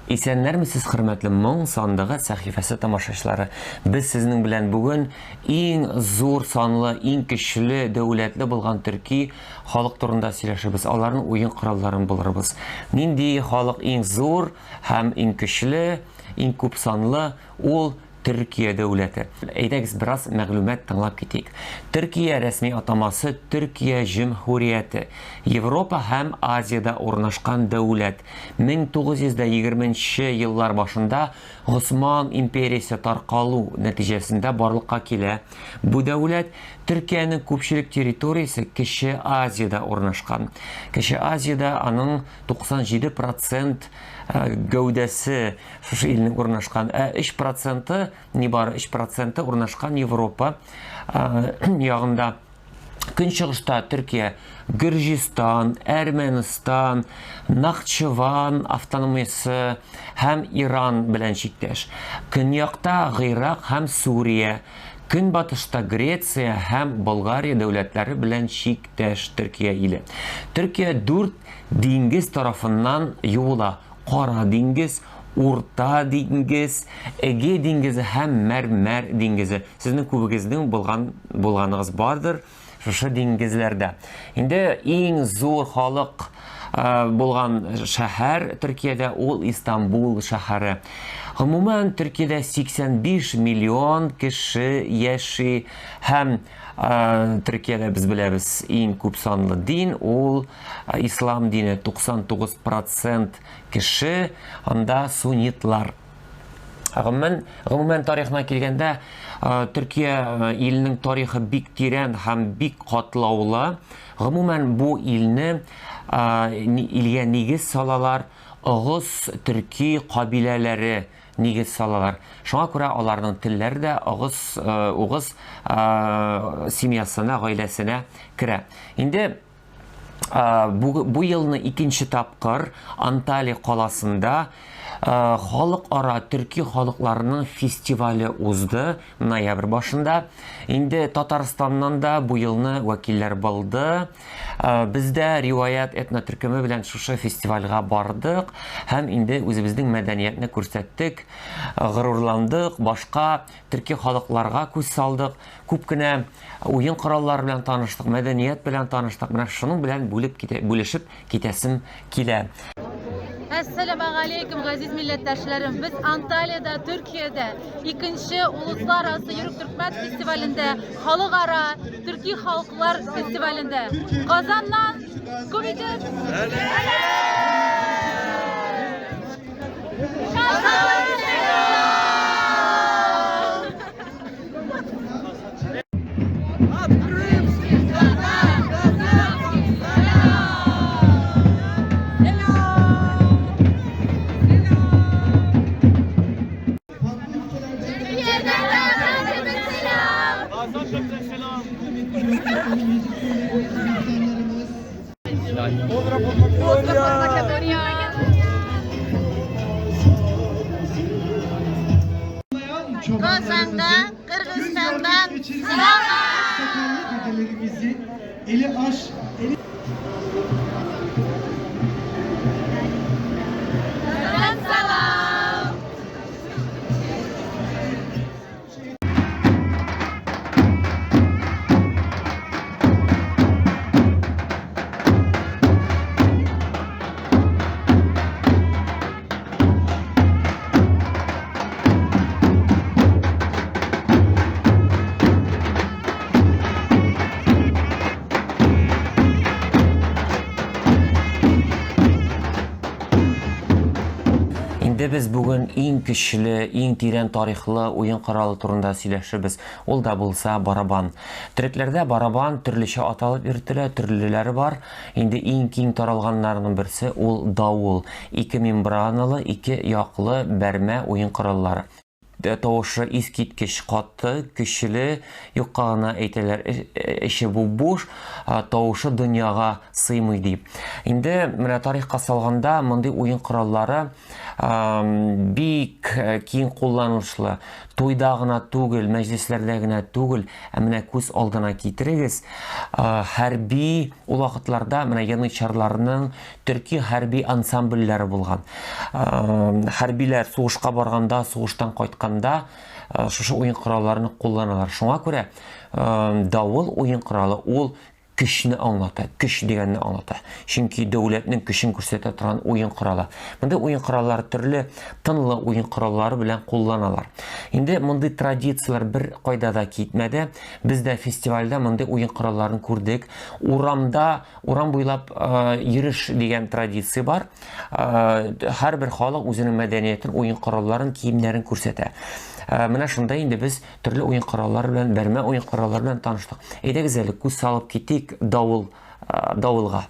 Исәннәрмесез, хөрмәтле Моң сандыгы сәхифәсе тамашачылары. Без сезнең белән бүген иң зур санлы, иң көчле, дәүләтле булган төрки халык турында сөйләшербез. Аларның уен коралларын булырбыз. Нинди халык иң зур һәм иң көчле, иң күп санлы? Ул Төркия дәүләте. Әйдәгез бераз мәгълүмат тыңлап китик. Төркия рәсми атамасы Төркия Җөмһүрияте. Европа һәм Азиядә урнашкан дәүләт. 1920 нче еллар башында Госман империясе таркалу нәтиҗәсендә барлыкка килә. Бу дәүләт Төркиянең күпчелек территориясе Кече Азиядә урнашкан. Кече Азиядә аның 97 процент гәүдәсе шушы илнең урнашкан, ә 3 проценты, нибары 3 проценты урнашкан Европа ягында. Көнчыгышта Төркия Гөрҗистан, Әрмәнстан, Нахчыван автономиясе һәм Иран белән чиктәш. Көньякта Гыйрак һәм Сүрия, көнбатышта Греция һәм Болгария дәүләтләре белән чиктәш Төркия иле. Төркия дүрт диңгез тарафыннан юыла. Кара диңгез, Урта диңгез, Эгей диңгезе һәм Мәрмәр диңгезе. Сезнең күбегезнең булган булганыгыз бардыр шушы диңгезләрдә. Инде иң зур халык булган шәһәр Төркиядә ул Истанбул шәһәре. Гомумән, Төркиядә 85 миллион кеше яши һәм Төркиядә без беләбез иң күп санлы дин ул ислам дине 99 процент кеше анда суннитлар. Гомумән, гомумән тарихына килгәндә, Төркия иленең тарихы бик тирән һәм бик катлаулы. Гомумән, бу илне илгә нигез салалар огыз төрки кабиләләре нигез салалар. Шуңа күрә аларның телләре дә огыз угыз семьясына, гаиләсенә керә. Инде бу, бу елны икенче тапкыр Анталия каласында халыкара төрки халыкларының фестивале узды ноябрь башында. Инде Татарстаннан да бу елны вәкилләр булды. Без дә Риваят этнотөркеме белән шушы фестивальгә бардык һәм инде үзебезнең мәдәниятне күрсәттек, горурландык, башка төрки халыкларга күз салдык, күп кенә уен кораллары белән таныштык, мәдәният белән таныштык. Менә шуның белән бүлеп китә, бүлешеп китәсем килә. Әссәламәгаләйкүм, газиз милләттәшләрем. Без Анталиядә, Төркиядә икенче Улусларарасы Йөрек Төркмән фестивалендә, халыкара төрки халыклар фестивалендә. Казаннан күп итеп Казанга Кыргызстаннан сәлам! Sakallı dedelerimizin eli aş, eli Казаннан сәлам! Инде без бүген иң көчле, иң тирән тарихлы уен коралы турында сөйләшербез. Ул да булса барабан. Төрекләрдә барабан төрлечә аталып йөртелә, төрлеләре бар. Инде иң киң таралганнарының берсе ул давыл. Ике мембраналы, ике яклы бәрмә уен кораллары. Тавышы искиткеч каты, көчле, юкка гына әйтәләр, эче буп-буш, тавышы дөньяга сыймый дип. Инде менә тарихка салганда мондый уен кораллары Бик киң кулланышлы. Туйда гына түгел, мәҗлесләрдә генә түгел, ә менә күз алдына китерегез, хәрби ул вакытларда менә янычарларның төрки хәрби ансамбльләре булган. Хәрбиләр сугышка барганда, сугыштан кайтканда шушы уен коралларын кулланалар. Шуңа күрә давыл уен коралы ул көчне аңлата, көч дигәнне аңлата. Чөнки дәүләтнең көчен күрсәтә торган уен коралы. Мондый уен кораллары төрле тынлы уен кораллары белән кулланалар. Инде мондый традицияләр бер кайда да китмәде. Без дә фестивальдә мондый уен коралларын күрдек. Урамда, урам буйлап йөреш дигән традиция бар. Һәрбер халык үзенең мәдәниятен, уен коралларын, киемнәрен күрсәтә. Менә шунда инде без Төрле уен кораллары белән, бәрмә уен кораллары белән таныштык. Әйдәгез әле күз салып китик давыл, давылга.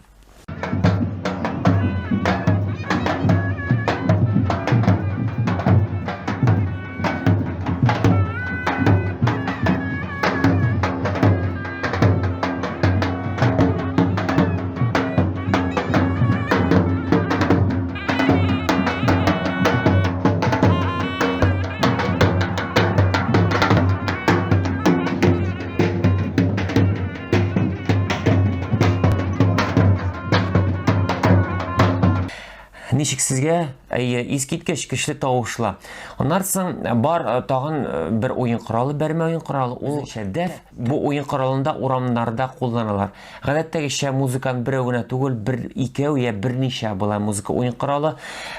Ничек сезгә? Әйе, искиткеч көчле тавышлы. Аннан соң бар тагын бер уен коралы, бәрмә уен коралы, ул дәф. Бу уен коралында урамнарда кулланалар. Гадәттәгечә музыкант берәү генә түгел, бер икәү я берничә була музыка уен коралы.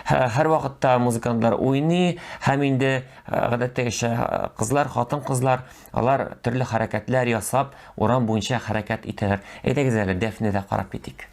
Һәрвакытта музыкантлар уйный һәм инде гадәттәгечә кызлар, хатын-кызлар алар төрле хәрәкәтләр ясап, урам буенча хәрәкәт итәләр. Әйдәгез әле дәфне дә карап китик.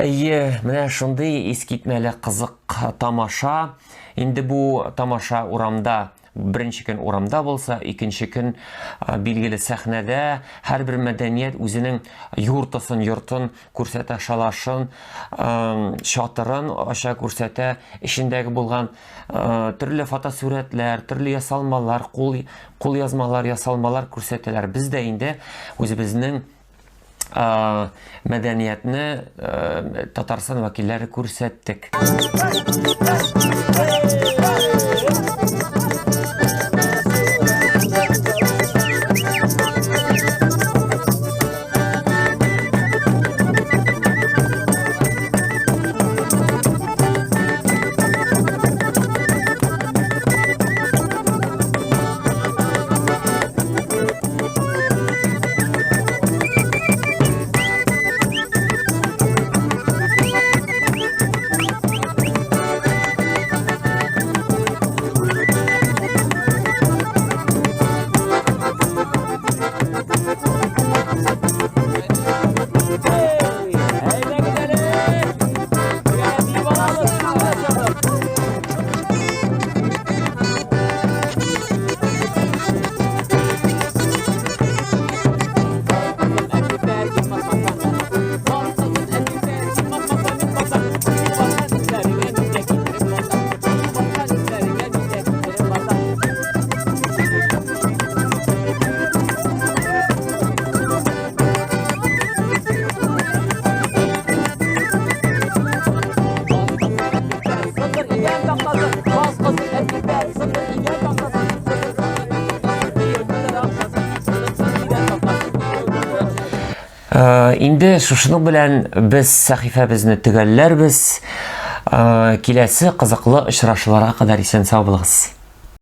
Әйе, менә шундый искитмәле кызык тамаша. Инде бу тамаша урамда беренче көн урамда булса, икенче көн билгеле сәхнәдә һәрбер мәдәният үзенең юртасын, йортын күрсәтә, шалашын, чатырын ача күрсәтә, эчендәге булган төрле фотосурәтләр, төрле ясалмалар, кул кул язмалар, ясалмалар күрсәтәләр. Без дә инде үзебезнең мәдәниятне Татарстан вәкилләре күрсәттек. Инде шушының белән без